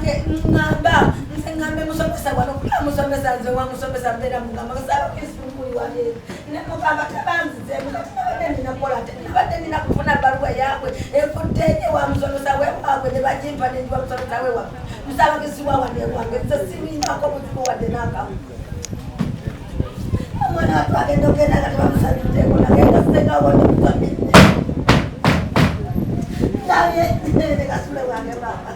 Munnange ŋŋamba nze ŋŋambe musomesa wano kuba musomesa nze wa musomesa mbeera mugamba saabakisimuuli wange ne mugamba tebanzizeemu kati nabadde nina kukola ate nabadde nina kufuna bbaluwa yaabwe evudde eri ewa musomesa we waabwe ne bagimpa nenjiwa musomesa we waffe musaabakisi wa wano ewange nze sirinako buzibu wadde n'akamu omwana wattu agenda ogenda nga tebamusabiddeko nagenda sengawo ndimusabidde ndabye ne kasule wange maama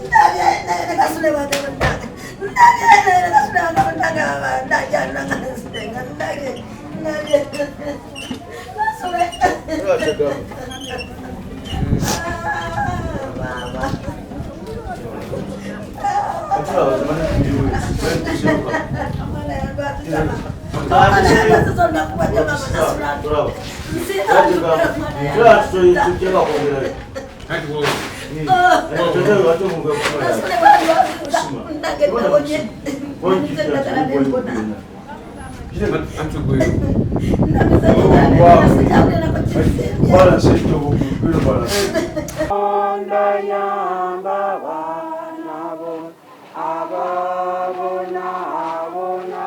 ndabye ne kasule wange munnange ndabye ne kasule wange munnange ndajanula nga nsidenga ndabye ndabye kasule maama. Ababonaabona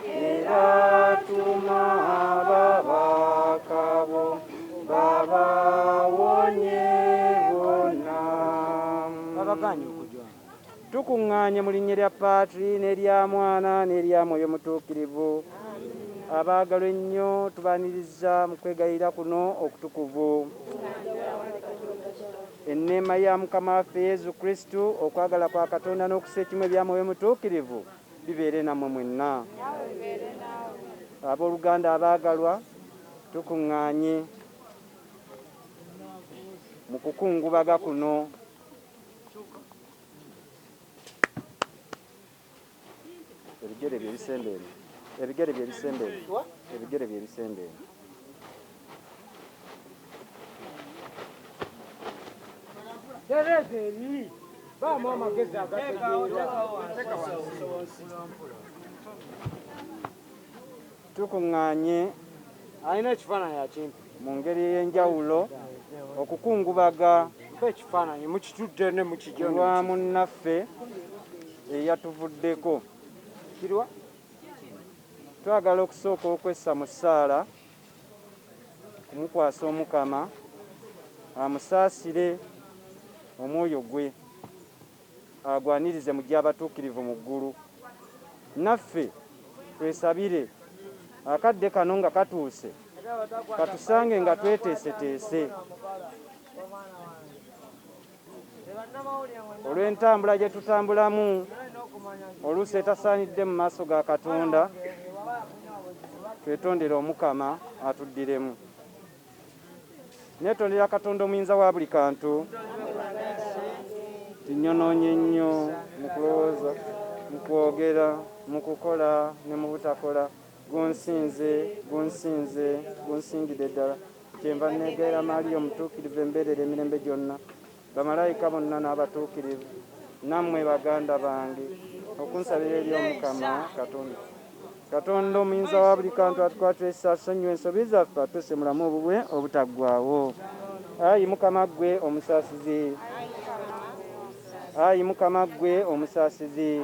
era tuma ababaka bo babawonye bonna. Babagaanye okujwa. Tukuŋŋaanye mu linnya lya Patri n'erya Mwana n'erya Mwoyo Mutuukirivu. Abaagalwa ennyo tubaaniriza mu kwegayirira kuno okutukuvu. Enneema ya Mukama waffe Yesu Kristu, okwagala kwa Katonda n'okussa ekimu ebya Mwoyo Mutuukirivu bibeere nammwe mwenna. Abooluganda abaagalwa, tukuŋŋaanye mu kukungubaga kuno. Ebigere bye bisemba eno. Ebigere bye bisemba eno. Ebigere bye bisemba eno. Tereza eri baamu amagezi agategeera. Tukuŋŋaanye Alina ekifaananyi akimpe. mu ngeri ey'enjawulo okukungubaga Mpa ekifaananyi mukitudde ne mukijja lwa munnaffe eyatuvuddeko. Kiriwa? Twagala okusooka okwessa mu ssaala kumukwasa Omukama amusaasire omwoyo gwe agwanirize mu gy'abatuukirivu mu ggulu. Naffe twesabire akadde kano nga katuuse katusange nga tweteeseteese olw'entambula gye tutambulamu oluusi etasaanidde mu maaso ga Katonda. Twetondere Omukama atuddiremu. Neetondera Katonda omuyinza wa buli kantu tinyonoonye nnyo mu kulowooza, mu kwogera, mu kukola ne mu butakola. Gunsinze, gunsinze, gunsingidde ddala. Kyenva neegayirira Maria omutuukirivu embeerera emirembe gyonna, bamalayika bonna n'abatuukirivu, nammwe baganda bange, okunsabira eri Omukama Katonda. Katonda omuyinza wa buli kantu atukwatira ekisa, asonyiwe ensobi zaffe, atuuse mulamu obubwe obutaggwaawo. Ayi Mukama ggwe omusaasizi. Ayi Mukama ggwe omusaasizi.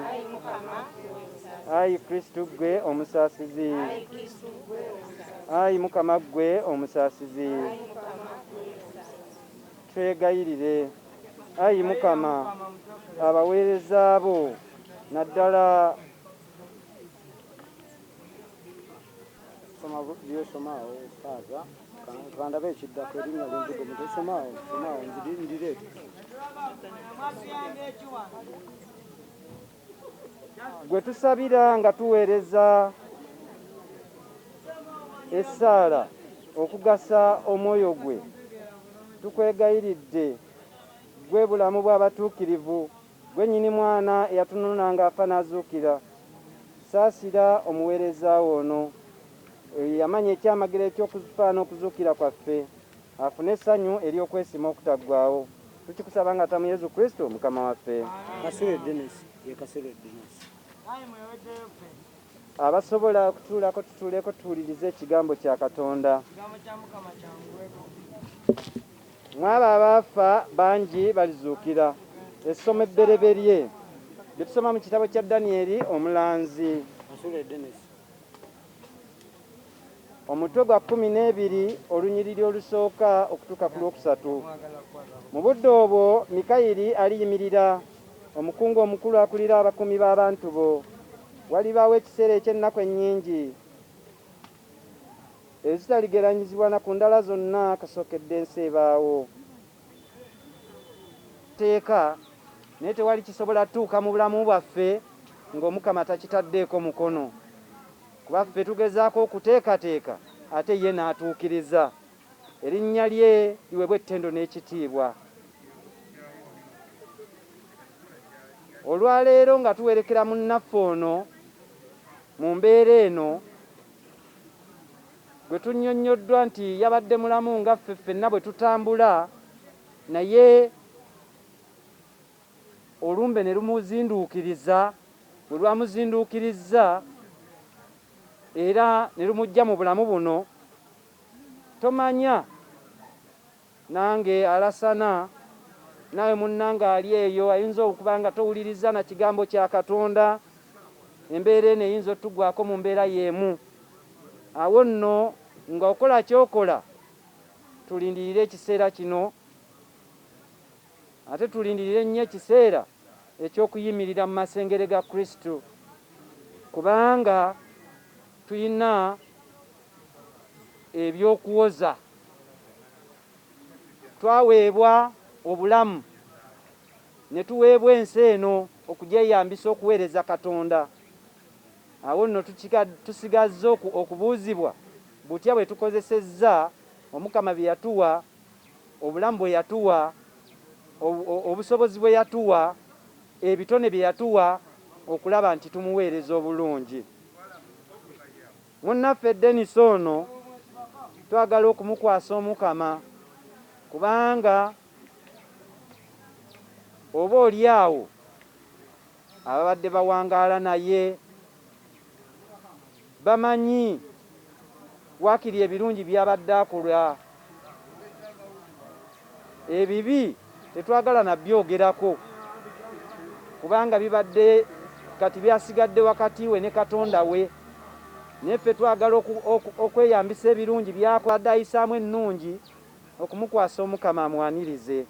Ayi Kristu ggwe omusaasizi. Ayi Mukama ggwe omusaasizi. Twegayirire. Ayi Mukama, abaweereza bo naddala Soma by'osoma awo faaza kandabe ekiddako erinnya linvudde mu soma awo soma awo ndireete. Gwe tusabira nga tuweereza essaala okugasa omwoyo gwe, tukwegayiridde ggwe bulamu bw'abatuukirivu, ggwe nnyini mwana eyatununula ng'afa n'azuukira. Saasira omuweereza wo ono eyamanya ekyamagero eky'okufa n'okuzuukira kwaffe, afune essanyu ery'okwesiima okutaggwaawo. Tukikusaba nga mu Yesu Kristo Mukama waffe. Kasule Denis ye Kasule Denis. Abasobola okutuulako tutuuleko tuwulirize ekigambo kya Katonda. Mwabo abaafa bangi balizuukira. Essomo ebbereberye lye tusoma mu kitabo kya Danyeri omulanzi. Omutwe gwa 12 olunyiriri olusooka okutuuka ku lwokusatu. Mu budde obwo Mikayiri aliyimirira, omukungu omukulu akulira abakuumi b'abantu bo. Walibaawo ekiseera eky'ennaku ennyingi ezitaligeranyizibwa na ku ndala zonna kasookedde ensi ebaawo. Tteeka, naye tewali kisobola tuuka mu bulamu bwaffe ng'Omukama takitaddeeko mukono. Kuba ffe tugezaako okuteekateeka ate ye n'atuukiriza. Erinnya lye liweebwe ettendo n'ekitiibwa. Olwaleero nga tuwerekera munnaffe ono mu mbeera eno, gwe tunnyonnyoddwa nti yabadde mulamu nga ffe ffenna bwe tutambula, naye olumbe ne lumuzinduukiriza, bwe lwamuzinduukirizza era ne lumuggya mu bulamu buno, tomanya nange alasana naawe munnange ali eyo ayinza okuba nga towuliriza na kigambo kya Katonda, embeera eno eyinza otugwako mu mbeera y'emu. Awo nno nga okola ky'okola, tulindirire ekiseera kino, ate tulindirire nnyo ekiseera eky'okuyimirira mu masengere ga Kristo, kubanga tulina eby'okuwoza. Twaweebwa obulamu ne tuweebwa ensi eno okugyeyambisa okuweereza Katonda. Awo nno tusigazza okubuuzibwa butya bwe tukozesezza Omukama bye yatuwa, obulamu bwe yatuwa, obusobozi bwe yatuwa, ebitone bye yatuwa okulaba nti tumuweereza obulungi. Munnaffe Denis ono twagala okumukwasa Omukama kubanga oba oli awo ababadde bawangaala naye bamanyi waakiri ebirungi by'abadde akola, ebibi tetwagala na byogerako kubanga bibadde kati byasigadde wakati we ne Katonda we. Naye ffe twagala okweyambisa ebirungi by'abadde ayisaamu ennungi okumukwasa Omukama amwanirize.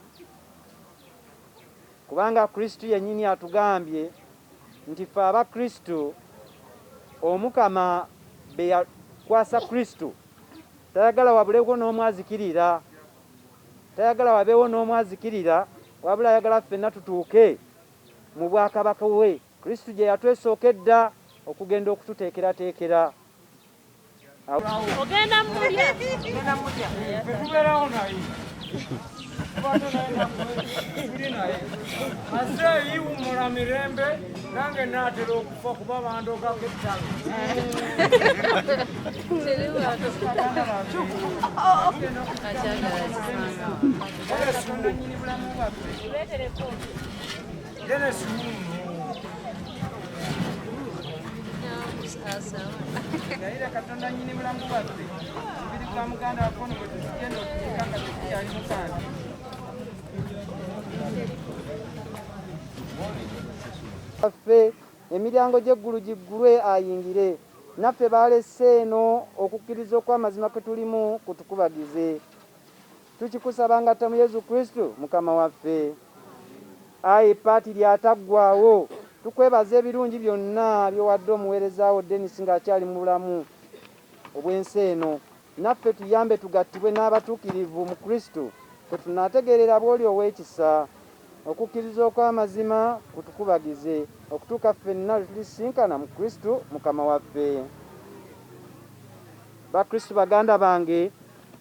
Kubanga Kristo yennyini atugambye nti ffe aba Kristo, Omukama be yakwasa Kristo, tayagala wabulewo n'omu azikirira, tayagala wabeewo n'omu azikirira, wabula ayagala ffenna tutuuke mu bwakabaka we Kristo gye yatwesooka edda okugenda okututeekerateekera. Ogenda mulya. Tubeerawo naye. Azeeyi wummula mirembe, nange naatera okufa kuba bandogako ettalo. Dennis Yayira Katonda nnyini bulamu bwaffe, omubiri gwa muganda waffe ono gwe tugenda okuziika nga tetukyali mu kantu. Waffe, emiryango gy'eggulu giggulwe ayingire, naffe b'alese eno okukkiriza okw'amazima kwe tulimu kutukubagize. Tukikusaba nga mu Yesu Kristo Mukama waffe. Ayi Patiri ataggwaawo, tukwebaza ebirungi byonna by'owadde omuweereza wo Denis ng'akyali mu bulamu obw'ensi eno. Naffe tuyambe tugattibwe n'abatuukirivu mu Kristo, kwe tunaategeerera bw'oli ow'ekisa. Okukkiriza okw'amazima kutukubagize okutuuka ffenna lwe tulisinkana mu Kristo Mukama waffe. Bakristo baganda bange,